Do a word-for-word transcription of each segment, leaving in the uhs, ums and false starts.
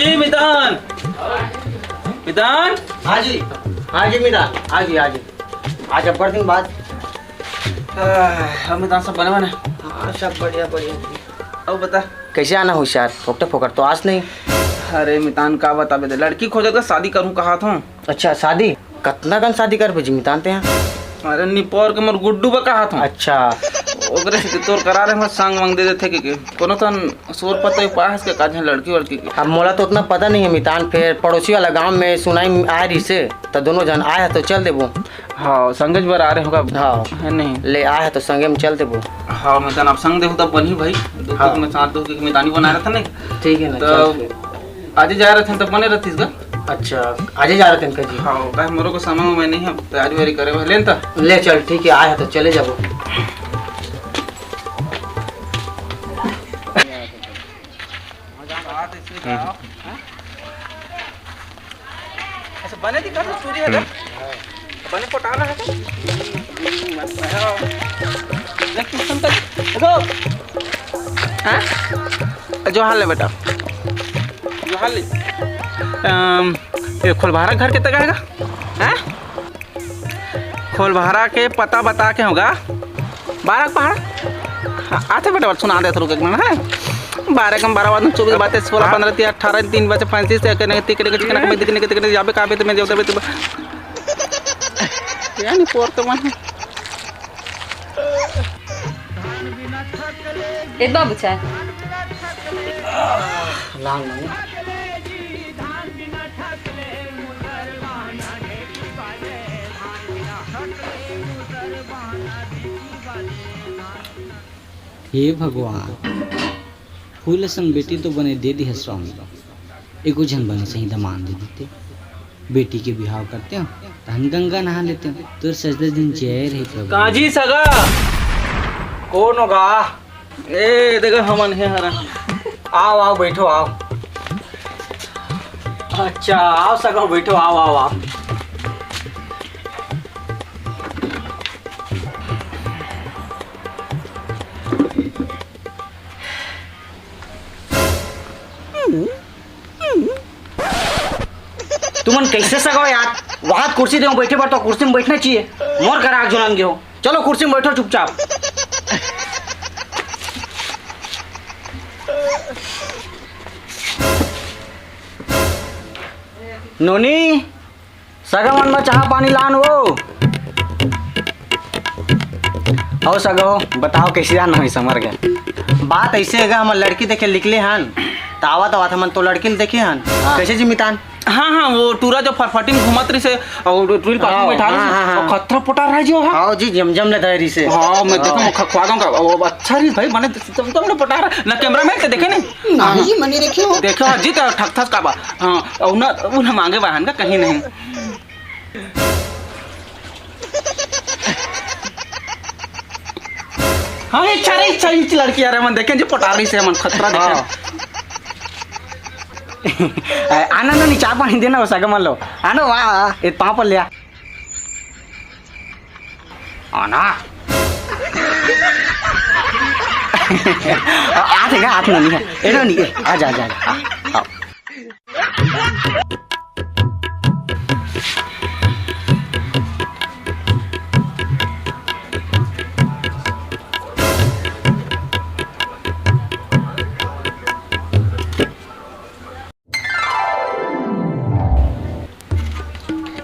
ए मितान, मितान। हाँ जी, हाँ जी मितान, हाँ जी, हाँ जी। आज अब्बड़ दिन बाद। आह, अब मितान सब बने बने? हाँ, सब बढ़िया, बढ़िया। अब बता। कैसे आना होइस यार? फोकटे फोकट तो आस नहीं। अरे मितान, का बताबे दे, लड़की खोजत का शादी करूँ कहात हूँ। अच्छा, शादी? कतना कन शादी करबे जी मितान तें? अरे निपोर के मोर गुड्डू बा कहात हूँ। अच्छा। ओकरे से तोर करा रहे, संग मंग दे देथे के, के। कोनो तन सोर पता ही पास के काज है लड़की वड़की के। अब मोला तो उतना पता नहीं है मितान, फिर पड़ोसी वाला गांव में सुनाई में आए रहिसे, तो दोनों जन आए हैं तो चल देबो। हाँ, संगेज बर आ रहे होगा। हाँ। है नहीं? ले आए हैं तो संगे में चल देबो। हाँ, मितान आप संग देहू तब बनही भाई। दो हाँ। में साथ दो की मितानी बना रहा था नहीं? ठीक है ना, तो चल फिर। आजे जा रहे थे तब बने रहतीस गा। अच्छा, आजे जा रहे थे इनका जी। हाँ, काहे मोरो को समय में नहीं है, तैयारी वारी करे हुए लेन था। ले चल, ठीक है, आए हैं तो चले जाबो। अच्छा, बने दिखा तो चूरी है ना? बने पटाना है तो? देख, किशन का, देखो। हाँ? जोहार ले बेटा। जोहार ले। अम, ये खोलभारा घर के तक आएगा? हाँ? खोलभारा के पता बता के होगा। बारह के पहाड़। हाँ, आते बेटा, सुना दे रुक एक मिनट, है। बारह कम बारह, बारह चौबीस, बाईस, सोलह, पन्द्रह, तीन, अठारह, तीन बचे, पैंतीस, एक नहीं, तीन के, तीन के, तीन के, जाबे, काबे, तो मैं जाबे, तो यानी पोर तो मन। ए बाबू चाय। लांग नहीं। हे भगवान, फूल असन बेटी तो बने दे दिहे स्वामी, एको झन बने सही दमान दे देते। बेटी के बिहाव करते हो, तहन गंगा नहा लेते हो। तोर सजदा दिन जय रहे प्रभु। काजी सगा, कौन होगा? ए, देखो, हमन हे हरा। आओ, आओ, बैठो, आओ। अच्छा, आओ सगो, बैठो, आओ, आओ, आओ। तुमन कैसे सगो यार? वहां कुर्सी देव बैठे बर, तो कुर्सी में बैठना चाहिए। मोर करा आग जुलान गयो। चलो कुर्सी में बैठो चुपचाप। नोनी, सगा मन बर चाह पानी लान वो। अउ सगा हो, बताओ कैसे जान होई समर के? बात ऐसे है गा, हमन लड़की देखे निकले हन, त आवत आवत हमन तो लड़की ल देखे हन। हाँ। कैसे जी मितान? हाँ, हाँ, वो टूरा जो फरफटी में घूमत रहिस हे, और ट्रिल पास में हाँ, बैठा रहिस हे, हाँ, हाँ, और हाँ। खतरा पोटा रहा जी वो, हाँ। हाँ जी, जमजम ले धरे रहिस हे। हाँ, मैं देखा, हाँ। मैं खखवा दूंगा, वो अच्छा रहिस भाई, मने जमजम ले पोटा रहा, ना कैमरा मैन के देखे नहीं? नहीं, हाँ। मने देखे हो। देखो, हाँ जी, तो ठक ठक का बा। हाँ, और ना, वो ना मांगे बहन का कहीं नहीं। हाँ, ये चारे, ये चारे, ये लड़की यार, मन देखे जी, पोटा रहिस हे, मन खतरा देखे। हाँ। ए, आना ना, नी चाह पानी देना हो सगा मन लो। आना, वाह, वाह, ये पाँव पर ले आ। आना। आ, आ, देखा, हाथ में नहीं है। ए, लो, नहीं, ए, आ जा, आ जा, आ जा। आ, आ।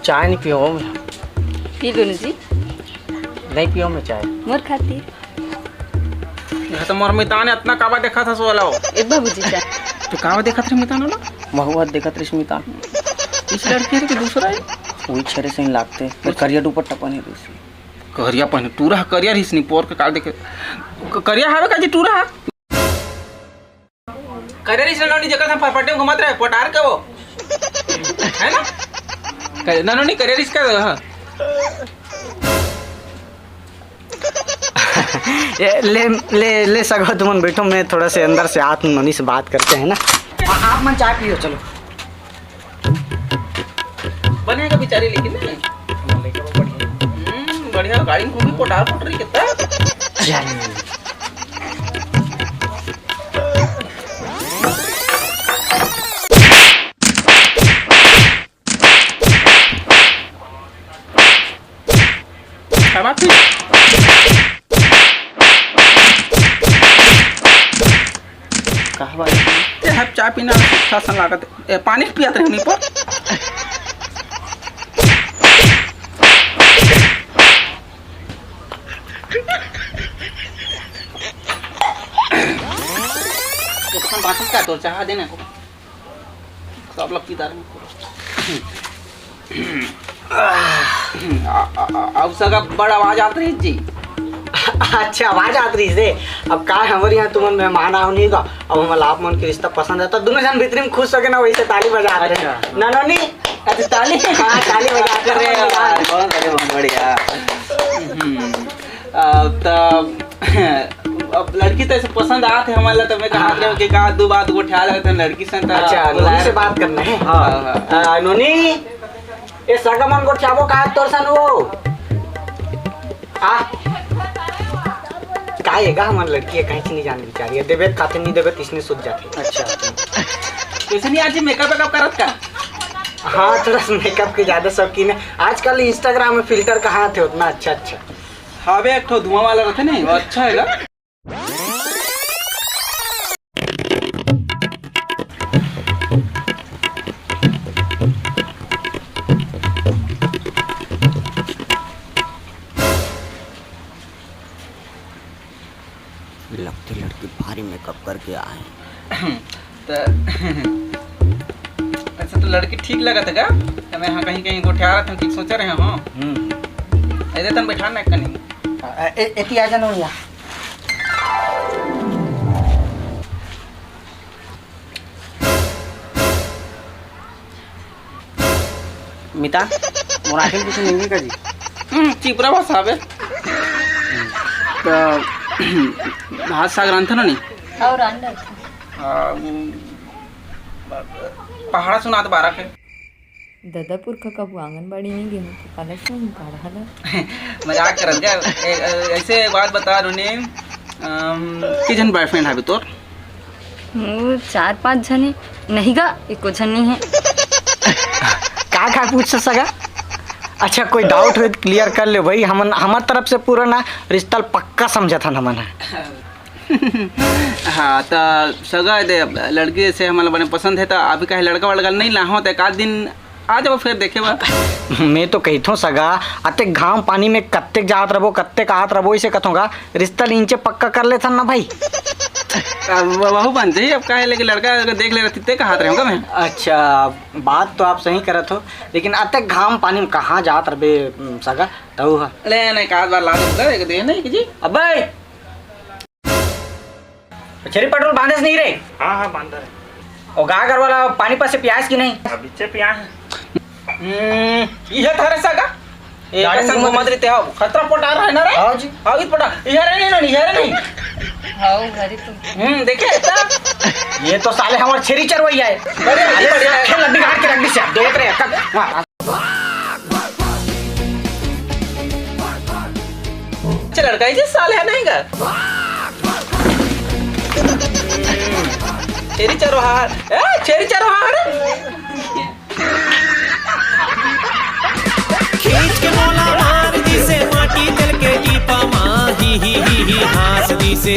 चाय नहीं पियो मैं। पी लो ना जी। नहीं पियो मैं चाय। मोर खातिर। ये तो मोर मितान हे, अतना काबा देखत हस ओला। ए बाबूजी चाय। तू काबा देखत रहे मितान ओला? महुआ देखत रहिस मितान। इस लड़की हे कि दूसरा हे? वही छेरे से ही लागथे। मैं करिया दुपट्टा पहने रहिस। करिया पहने, टूरा करिया रहिस नी, पोर के काल देखे। क-, करिया हवे का जी टूरा? करे रहिस नोनी, जेकर संग फरफटी में घूमत रहे, पोटार के वो। है ना? करे, नोनी करे रहिस का, हाँ। ए, ले, ले, ले सगो तुमन बैठो, मैं थोड़ा से अंदर से आत नोनी से बात करते हैं ना। आ-, आप मन चाय पियो, चलो। बने का बिचारी लेकिन नहीं। हम्म, बढ़िया गाड़ी में घूमी, पोटार पोटरी कितना। चल। बात हुई। कहा बात? ए, हम चाय पीना अच्छा सन लागत। ए, पानी पियात रहे हमनी पर। एक ठन बाटल का तोर चाह देना को। सब लोग पीता रहे। आ, आ, आ, अब सगा बड़ आवाज आत रही जी। अच्छा, आवाज आत रही से। अब का हमर यहाँ तुमन मेहमान आओ नहीं का, अब हमला आप मन के रिश्ता पसंद है तो दोनों जन भीतरी में खुश होके ना वैसे ताली बजा रहे हैं। अच्छा। ना, ना, नहीं। अच्छा, ताली। हाँ, ताली बजा कर रहे हैं। अरे वाह, बहुत बढ़िया, बहुत बढ़िया। हम्म, आ, तब अब लड़की तो ऐसे पसंद आत है हमन ला, तो मैं कहा हाँ। रहे कि का दो बात गोठिया लेते हैं लड़की से, तो अच्छा, बुलाए नोनी से रहे। बात करना है। हाँ, हाँ। आ, नोनी, ये सगा मन गोठियाबो का तोर सन वो? आ, का ये गा हमन लड़की है, कहीं से नहीं जाने बेचारी है, देबे खाते नहीं देबे, इसने सुत जाते। अच्छा। कैसे नहीं आज मेकअप वेकअप करत का? हाँ, थोड़ा सा मेकअप के ज्यादा शौकीन है। आजकल Instagram में फिल्टर कहाँ थे उतना अच्छा अच्छा। हावे एक ठो धुआं वाला रथे नहीं, वो अच्छा है गा। लगथे लड़की भारी मेकअप करके आए। त ऐसे तो लड़की ठीक लगत है का? त मैं हाँ कहीं कहीं गोठिया रहा था, ठीक सोचे रहे हो। हम्म। ऐसे तन बैठा ना कनी। आ, ए-, एती आ जाना भैया। मिता, मोर आँखी में कुछ नहीं का जी? हम्म, चिपरा भाषा हवे। त भात साग रांधथे ना नहीं? और रांधथे। आ, पहाड़ा सुनात बारा के। ददा पुरखा कभू आंगनबाड़ी नहीं गे हों, तो काला सुन पहाड़ा ला। मजाक करत का। ए, ए, ऐसे बात बता नोनी, अम, के झन boyfriend हवे तोर? वो चार पांच झन हे। नहीं गा, एको झन नहीं है। का का पूछ सगा? अच्छा, कोई doubt होय तो clear कर ले भाई। हमन हमर तरफ से पूरा ना रिश्ता ल पक्का समझत हन हमन ह। हाँ, त सगा दे, लड़की से हमन ला बने पसंद है, त अभी कहे लड़का वड़का नहीं लाहो, त एक आध दिन आ जाओ फिर देखे बा। मैं तो कहिथों सगा, अतेक घाम पानी में कत्तेक जात रबो, कत्तेक आत रबो, इसे कथों गा, रिश्ता ल इंचे पक्का कर लेथन ना भाई। अब वहू बन जाही, अब काहे लेके लड़का अगर देख ले रहती ते कहात रहे होगा मैं। अच्छा, बात तो आप सही करत हो, लेकिन अतेक घाम पानी में कहाँ जात रबे, सगा, तऊ ह। ले, नहीं, एक आध बार ला दूंगा, एक दे, नहीं जी। अबे! छेरी पटुल बांधेस नहीं रे? हाँ, हाँ, बांधा है। ओ गागर वाला पानी पास से पियास की नहीं? अभी से पिया है। हम्म, ये थारे सगा? ए, गाड़ी कैसन में घूमत रहिते हो? खतरा पटा रहा है ना रे? हाँ जी। हाँ, इत पटा। ये रे नहीं, नहीं, ये रे नहीं। हाँ, घर ही तो। हम्म, देखे इतना? ये तो साले हमारे छेरी चरवैया है। अरे, अरे, अरे, अरे। खेल लड्डी काट के रख दी से। देख रहे हैं, कब? हाँ। अच्छा लड़का है जी, साले है नहीं का? छेरी चरवाहा, ए, छेरी चरवाहा रे। खींच के मोला मार दिसे, माटी तेल के टीपा मा, ही, ही, ही, ही, हाँस दिसे।